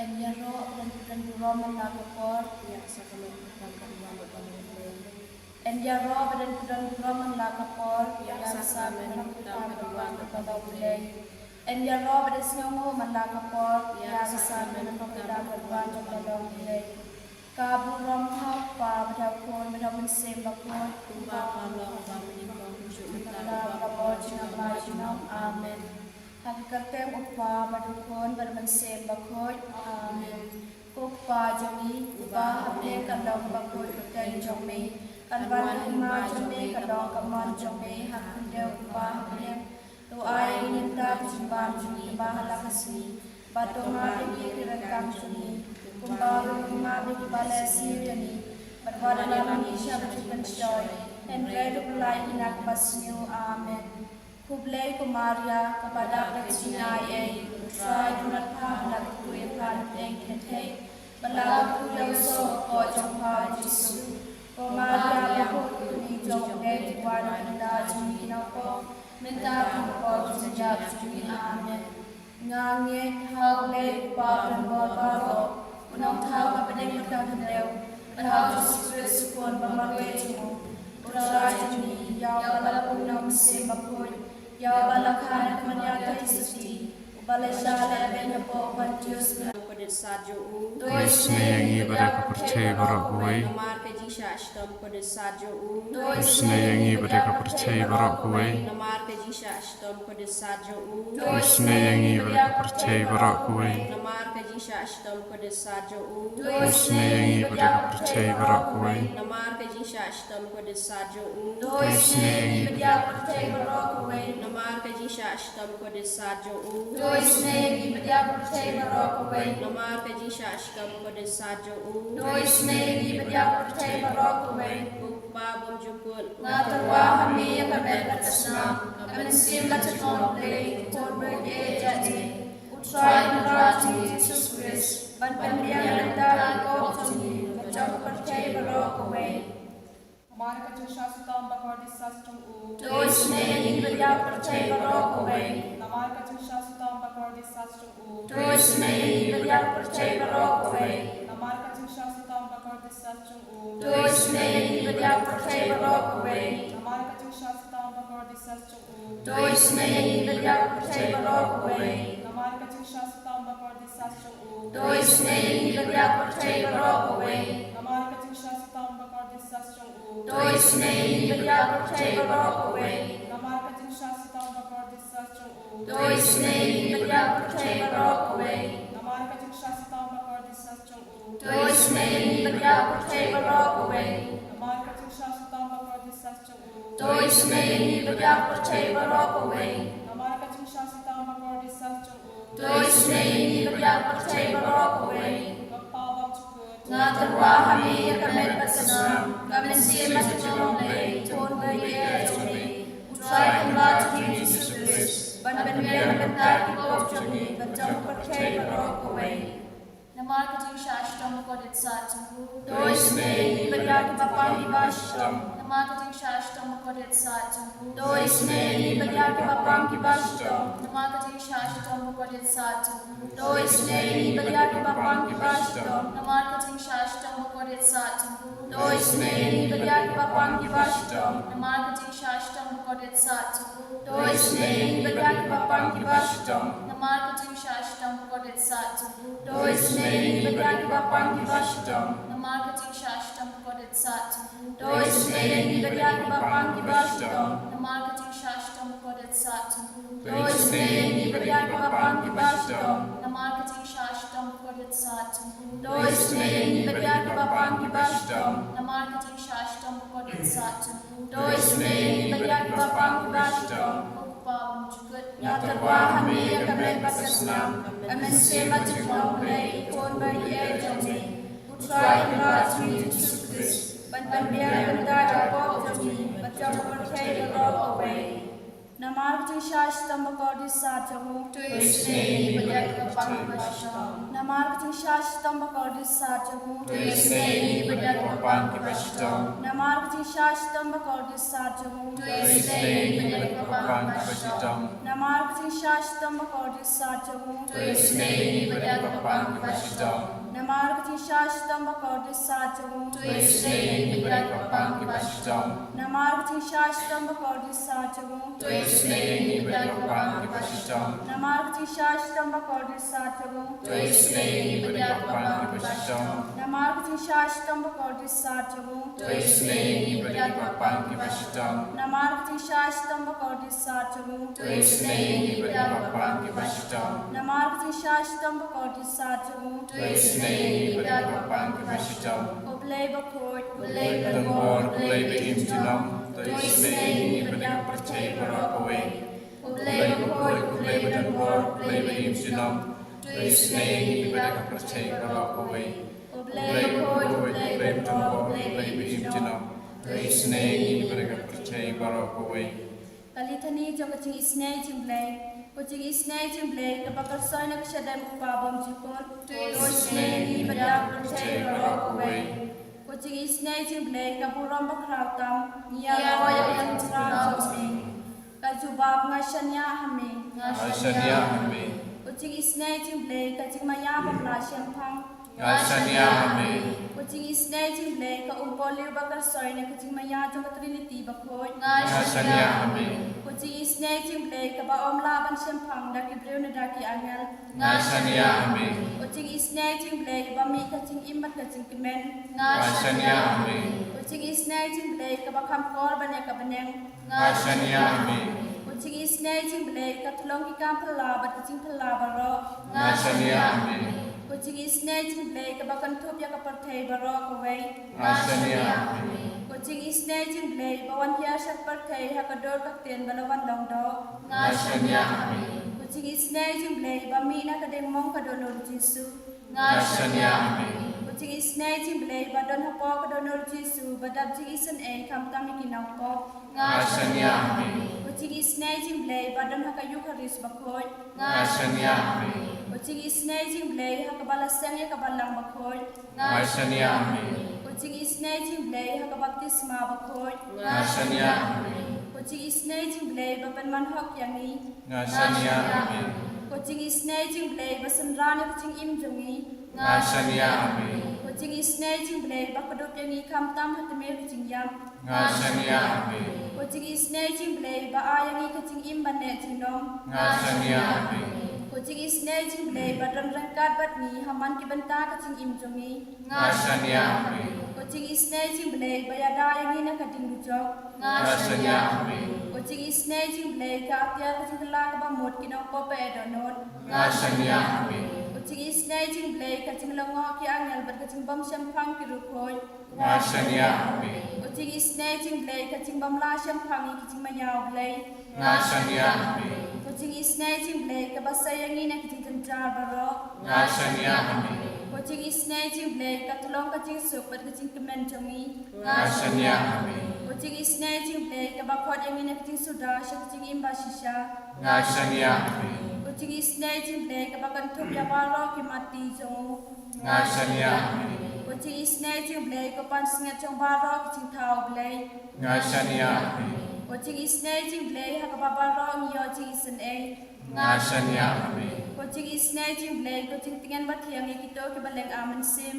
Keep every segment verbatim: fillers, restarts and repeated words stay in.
Yn ïaroh ba don pdeng burom man la ka por. Ïa ka sakramen kyrteng ka duwan ba don ha U Blei. Yn ïaroh ba don pdeng burom man la ka por. Ïa ka sakramen kyrteng ka duwan ba don ha U Blei. Yn ïaroh ba don sngewnguh man la ka por. Ïa ka sakramen kyrteng ka duwan ba don ha U Blei. Ka burom ha U Kpa bad ha U Khun bad ha U Mynsiem Bakhuid. Kumba ka long, uba mynnyngkong, kumjuh mynta, bad baroh junom la junom. Amen. Ha ka kyrteng U Kpa bad U Khun bad U Mynsiem Bakhuid. Amen. Ko Kpa jong ngi uba ha bneng, kan long bakhuid ka kyrteng jong me. Kan wan ka hima jong me, kan long ka mon jong me ha khyndew kumba ha bneng. To ai ïa ngi mynta ka jingbam jong ngi kaba ha la ka sngi. Bad to map ïa ngi ki ryngkang jong ngi, kumba ruh ngi map ïa kiba leh sniew ïa ngi. Bad wat ïalam ïa ngi sha ka jingpynshoi, hynrei to pynlait ïa ngi na kaba sniew. Amen. Khublei ko Maria, kaba dap da ka jingaiei, U Trai u don bad pha, pha la kyrkhu ïa pha na pdeng ki kynthei, bad la kyrkhu ïa u soh ka kpoh jong pha U Jisu. Ko Maria bakhuid, ka Kmie jong U Blei, to wan ban ïada jong ngi ki nongpop, mynta bad ha ka por ka jingïap jong ngi. Amen. Nga ngeit ha U Blei U Kpa Uba don bor baroh, U Nongthaw ba ha bneng bad ha khyndew, bad ha U Jisu Khrist U Khun ba marwei jong U, U Trai jong ngi, ïa uba la pun na U Mynsiem Bakhuid, ïa uba la kha na ka Maria Theisotti, uba la shah leh beiñ hapoh Pontius Pilatus. Ka dei sat jong u. To isynei ïa ngi bad ïa ka pyrthei baroh kawei. Namar ka jingshah shitom ka dei sat jong u. To isynei ïa ngi bad ïa ka pyrthei baroh kawei. Namar ka jingshah shitom ka dei sat jong u. To isynei ïa ngi bad ïa ka pyrthei baroh kawei. Namar ka jingshah shitom ka dei sat jong u. To isynei ïa ngi bad ïa ka pyrthei baroh kawei. Namar ka jingshah shitom ka dei sat jong u. To isynei ïa ngi bad ïa ka pyrthei baroh kawei. Namar ka jingshah shitom ka dei sat jong u. To isynei ïa ngi bad ïa ka pyrthei baroh kawei. Namar ka jingshah shitom ka dei sat jong u. To isynei ïa ngi bad ïa ka pyrthei baroh kawei. Ko Kpa bymjukut, nga tyrwa ha me ïa ka met bad ka snam, ka mynsiem bad ka jinglong U Blei, U Khun ba ïeit jong ngi, U Trai Kynrad jong ngi Jisu Khrist, ban pynbiang ïa ngi na ka bynta ki pop jong ngi bad jong ka pyrthei baroh kawei. Namar ka jingshah shitom bakordit sat jong u. To isynei ïa ngi bad ïa ka pyrthei baroh kawei. Namar ka jingshah shitom bakordit sat jong u. To isynei ïa ngi bad ïa ka pyrthei baroh kawei. Namar ka jingshah shitom bakordit sat jong u. To isynei ïa ngi bad ïa ka pyrthei baroh kawei. Namar ka jingshah shitom bakordit sat jong u. To isynei ïa ngi bad ïa ka pyrthei baroh kawei. Namar ka jingshah shitom bakordit sat jong u. To isynei ïa ngi bad ïa ka pyrthei baroh kawei. Namar ka jingshah shitom bakordit sat jong u. To isynei ïa ngi bad ïa ka pyrthei baroh kawei. Namar ka jingshah shitom bakordit sat jong u. To isynei ïa ngi bad ïa ka pyrthei baroh kawei. Namar ka jingshah shitom bakordit sat jong u. To isynei ïa ngi bad ïa ka pyrthei baroh kawei. Namar ka jingshah shitom bakordit sat jong u. To isynei ïa ngi bad ïa ka pyrthei baroh kawei. Namar ka jingshah shitom bakordit sat jong u. To isynei ïa ngi bad ïa ka pyrthei baroh kawei. Ko Kpa bymjukut, nga tyrwa ha me ïa ka met bad ka snam, ka mynsiem bad ka jinglong U Blei, U Khun ba ïeit jong ngi, U Trai Kynrad jong ngi Jisu Khrist, ban pynbiang na ka bynta ki pop jong ngi bad jong ka pyrthei baroh kawei. Namar ka jingshah shitom bakordit sat jong u. To isynei ïa ngi bad ïa kiba pang kiba shitom. Namar ka jingshah shitom bakordit sat jong u. To isynei ïa ngi bad ïa kiba pang kiba shitom. Namar ka jingshah shitom bakordit sat jong u. To isynei ïa ngi bad ïa kiba pang kiba shitom. Namar ka jingshah shitom bakordit sat jong u. To isynei ïa ngi bad ïa kiba pang kiba shitom. Namar ka jingshah shitom bakordit sat jong u. To isynei ïa ngi bad ïa kiba pang kiba shitom. Namar ka jingshah shitom bakordit sat jong u. To isynei ïa ngi bad ïa kiba pang kiba shitom. Namar ka jingshah shitom bakordit sat jong u. To isynei ïa ngi bad ïa kiba pang kiba shitom. Namar ka jingshah shitom bakordit sat jong u. To isynei ïa ngi bad ïa kiba pang kiba shitom. Namar ka jingshah shitom bakordit sat jong u. To isynei ïa ngi bad ïa kiba pang kiba shitom. Namar ka jingshah shitom bakordit sat jong u. To isynei ïa ngi bad ïa kiba pang kiba shitom. Ko Kpa bymjukut, nga tyrwa ha me ïa ka met bad ka snam, ka mynsiem bad ka jinglong U Blei, U Khun ba ïeit jong ngi, U Trai Kynrad jong ngi Jisu Khrist, ban pynbiang na ka bynta ki pop jong ngi bad jong ka pyrthei baroh kawei. Namar ka jingshah shitom bakordit sat jong u. To isynei ïa ngi bad ïa kiba pang kiba shitom. Namar ka jingshah shitom bakordit sat jong u. To isynei ïa ngi bad ïa kiba pang kiba shitom. Namar ka Ka jingshisha shitom ba kordit sat jong u. To isynei ïa ngi bad ïa ka bapang kaba shitom. Namar ka jingshisha shitom ba kordit sat jong u. To isynei ïa ngi bad ïa ka bapang kaba shitom. Namar ka jingshisha shitom ba kordit sat jong u. To isynei ïa ngi bad ïa ka bapang kaba shitom. Namar ka jingshisha shitom ba kordit sat jong u. To isynei ïa ngi bad ïa ka bapang kaba shitom. Namar ka jingshisha shitom ba kordit sat jong u. To isynei ïa ngi bad ïa ka bapang kaba shitom. Namar ka jingshisha shitom ba kordit sat jong u. To isynei ïa ngi bad ïa ka bapang kaba shitom. Namar ka jingshisha shitom ba kordit sat jong u. To isynei ïa ngi bad ïa ka bapang kaba shitom. Namar ka jingshisha shitom ba kordit sat jong u. To isynei ïa ngi bad ïa ka bapang kaba shitom. Ko Blei bakhuid, ko Blei badonbor, ko Blei ba im junom. To isynei ïa ngi bad ïa ka pyrthei baroh kawei. Ko Blei bakhuid, ko Blei badonbor, ko Blei ba im junom. To isynei ïa ngi bad ïa ka pyrthei baroh kawei. Ko Blei bakhuid, ko Blei badonbor, ko Blei ba im junom. To isynei ïa ngi bad ïa ka pyrthei baroh kawei. Ka Litany jong ka jingisynei jong U Blei. Ko jingisynei jong U Blei kaba kyrshoi na ka shadem U Kpa bymjukut. To isynei ïa ngi bad ïa ka pyrthei baroh kawei. Ko jingisynei jong U Blei ka burom bakhraw tam. Ngi ïaroh ïa ka jingthrang jong me. Ka jubab: Nga shaniah ha me. Nga shaniah ha me. Ko jingisynei jong U Blei ka jingmaïa bym lah shemphang. Nga shaniah ha me. Ko jingisynei jong U Blei ka umpohliew ba kyrshoi na ka jingmaïa jong ka Trinity bakhuid. Nga shaniah ha me. Ko jingisynei jong U Blei kaba ym lah ban shemphang da ki briew ne da ki angel. Nga shaniah ha me. Ko jingisynei jong U Blei ba mih ka jingim bad ka jingkmen. Nga shaniah ha me. Ko jingisynei jong U Blei kaba kham kor ban ïa ka bneng. Nga shaniah ha me. Ko jingisynei jong U Blei ka tyllong ki kam phylla bad ka jingphylla baroh. Nga shaniah ha me. Ko jingisynei jong U Blei kaba kynthup ïa ka pyrthei baroh kawei. Nga shaniah ha me. Ko jingisynei jong U Blei ba wan hiar sha ka pyrthei ha ka dur ka ktien ba la wan long doh. Nga shaniah ha me. Ko jingisynei jong U Blei ba mih na ka diengmong ka dohnud u Jisu. Nga shaniah ha me. Ko jingisynei jong U Blei ba don hapoh ka dohnud u Jisu ba dap jingisynei khamtam ïa ki nongpop. Nga shaniah ha me. Ko jingisynei jong U Blei ba don ha ka Eukharist bakhuid. Nga shaniah ha me. Ko jingisynei jong U Blei ha kaba la seng ïa ka Balang bakhuid. Nga shaniah ha me. Ko jingisynei jong U Blei ha ka baptisma bakhuid. Nga shaniah ha me. Ko jingisynei jong U Blei ba pynman hok ïa ngi. Nga shaniah ha me. Ko jingisynei jong U Blei ba synran ïa ka jingim jong ngi. Nga shaniah ha me. Ko jingisynei jong U Blei ba kdup ïa ngi khamtam ha tmier ka jingïap. Nga shaniah ha me. Ko jingisynei jong U Blei ba ai ïa ngi ka jingim ban neh junom. Nga shaniah ha me. Ko jingisynei jong U Blei ba don ryngkat bad ngi ha man ki bynta ka jingim jong ngi. Nga shaniah ha me. Ko jingisynei jong U Blei ba ïada ïa ngi na ka ding dujok. Nga shaniah ha me. Ko jingisynei jong U Blei ka atiar ka jingkylla kaba mut ki nongpop ba eh dohnud. Nga shaniah ha me. Ko jingisynei jong U Blei ka jinglyngngoh ki angel bad ka jingbym shemphang ki riewkhuid. Nga shaniah ha me. Ko jingisynei jong U Blei ka jingbym lah shemphang ïa ki jingmaïa U Blei. Nga shaniah ha me. Ko jingisynei jong U Blei kaba sei ïa ngi na ki jingjynjar baroh. Nga shaniah ha me. Ko jingisynei jong U Blei ka tyllong ka jingsuk bad ka jingkmen jong ngi. Nga shaniah ha me. Ko jingisynei jong U Blei kaba khot ïa ngi na ka jingsuda sha ka jingim bashisha. Nga shaniah ha me. Ko jingisynei jong U Blei kaba kynthup ïa baroh ki matti jong u. Nga shaniah ha me. Ko jingisynei jong U Blei ko pansngiat jong baroh ki jingthaw U Blei. Nga shaniah ha me. Ko jingisynei jong U Blei ha kaba baroh ngi ïoh jingisynei. Nga shaniah ha me. Ko jingisynei jong U Blei ko jingtngen bathiang ïa kito kiba lynga mynsiem.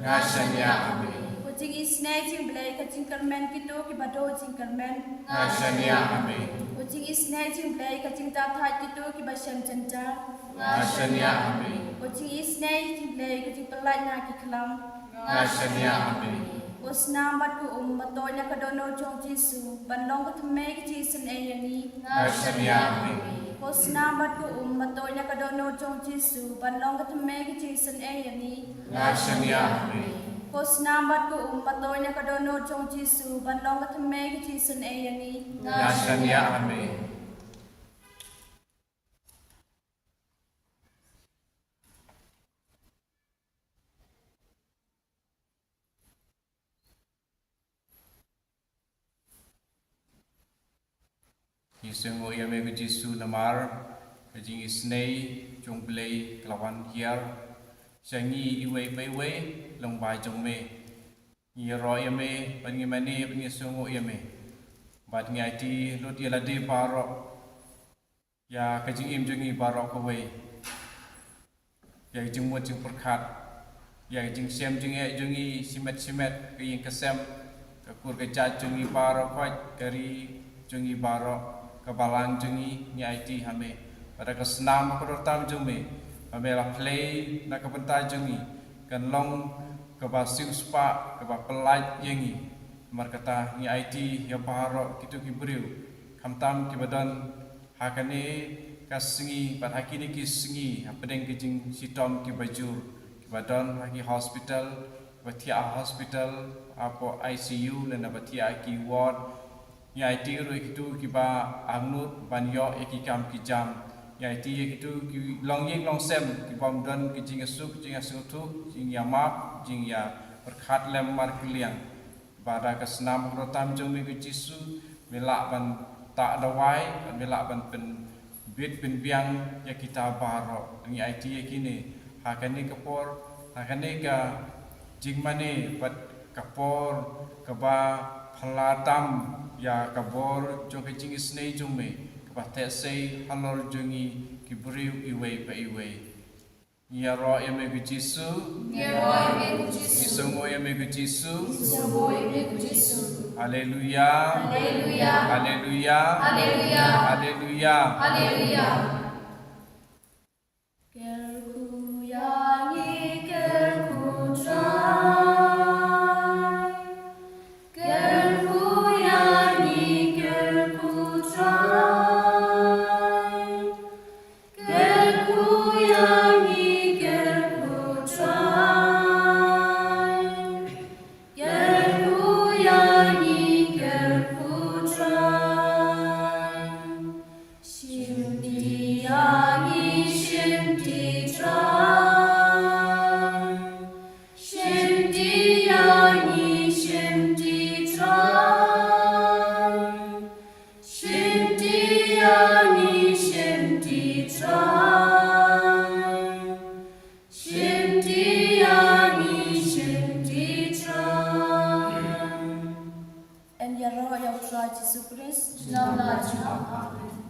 Nga shaniah ha me. Ko jingisynei jong U Blei ka jingkyrmen kito kiba duh jingkyrmen. Nga shaniah ha me. Ko jingisynei jong U Blei ka jingthaw thait kito kiba shem jynjar. Nga shaniah ha me. Ko jingisynei jong U Blei ka jingpyllait na ki khlam. Nga shaniah ha me. Ko snam bad ko um ba tuid na ka dohnud jong u Jisu ban long ka thymmei ka jingisynei ïa ngi. Nga shaniah ha me. Ko snam bad ko um ba tuid na ka dohnud jong u Jisu ban long ka thymmei ka jingisynei ïa ngi. Nga shaniah ha me. Ko snam bad ko um ba tuid na ka dohnud jong u Jisu ban long ka thymmei ka jingisynei ïa ngi. Nga shaniah ha me. Ngi sngewnguh ïa me ko Jisu namar ka jingisynei jong U Blei ka la wan hiar sha ngi iwei pa iwei lyngba jong me. Ngi ïaroh ïa me, bad ngi mane, bad ngi sngewnguh ïa me. Bad ngi aiti lut ïa lade baroh, ïa ka jingim jong ngi baroh kawei, ïa ka jingmut jingpyrkhat, ïa ka jingshem jingeh jong ngi shimet shimet, ka ïing ka sem, ka kur ka jait jong ngi baroh, ka ri jong ngi baroh, ka balang jong ngi, ngi aiti ha me. Bad da ka snam bad ka dohnud tam jong me, ba me la plie na ka bynta jong ngi, kan long kaba siewspah, kaba pyllait ïa ngi. Namar kata ngi aiti ïa baroh kito ki briew, khamtam kiba don ha kane ka sngi bad ha kine ki sngi hapdeng ki jingshitom kiba jur, kiba don ha ki hospital, ba thiah ha hospital, hapoh I C U, lane ba thiah ha ki ward. Ngi aiti ruh ïa kito kiba angnud ban ïoh ïa ki kam ki jam. Ngi aiti ïa kito ki longïing longsem kibym don ki jingïasuk, jingïasuk, jingïamap, jingïapyrkhat lem markylliang. Ba da ka snam bad ka dohnud tam jong me ko Jisu, me lah ban tah dawai, bad me lah ban pynbit pynbiang ïa kita baroh. Ngi aiti ïa kine ha kane ka por, ha kane ka jingmane, bad ka por kaba phylla tam ïa ka bor jong ka jingisynei jong me, kaba theh sei halor jong ngi ki briew iwei pa iwei. Ngi ïaroh ïa me ko Jisu. Ngi ïaroh ïa me ko Jisu. Ngi sngewnguh ïa me ko Jisu. Ngi sngewnguh ïa me ko Jisu. Haleluya. Haleluya. Haleluya. Haleluya. Haleluya. Haleluya. Kyrkhu ïa ngi, kyrkhu Trai. Kyrkhu ïa ngi, kyrkhu Trai. Kyrkhu ïa ngi, kyrkhu Trai. Kyrkhu ïa ngi, kyrkhu Trai. Shimti ïa ngi, shimti Trai. Shimti ïa ngi, shimti Trai. Shimti ïa ngi, shimti Trai. Shimti ïa ngi, shimti Trai. Yn ïaroh ïa u Trai Jisu Khrist. Junom la junom. Amen.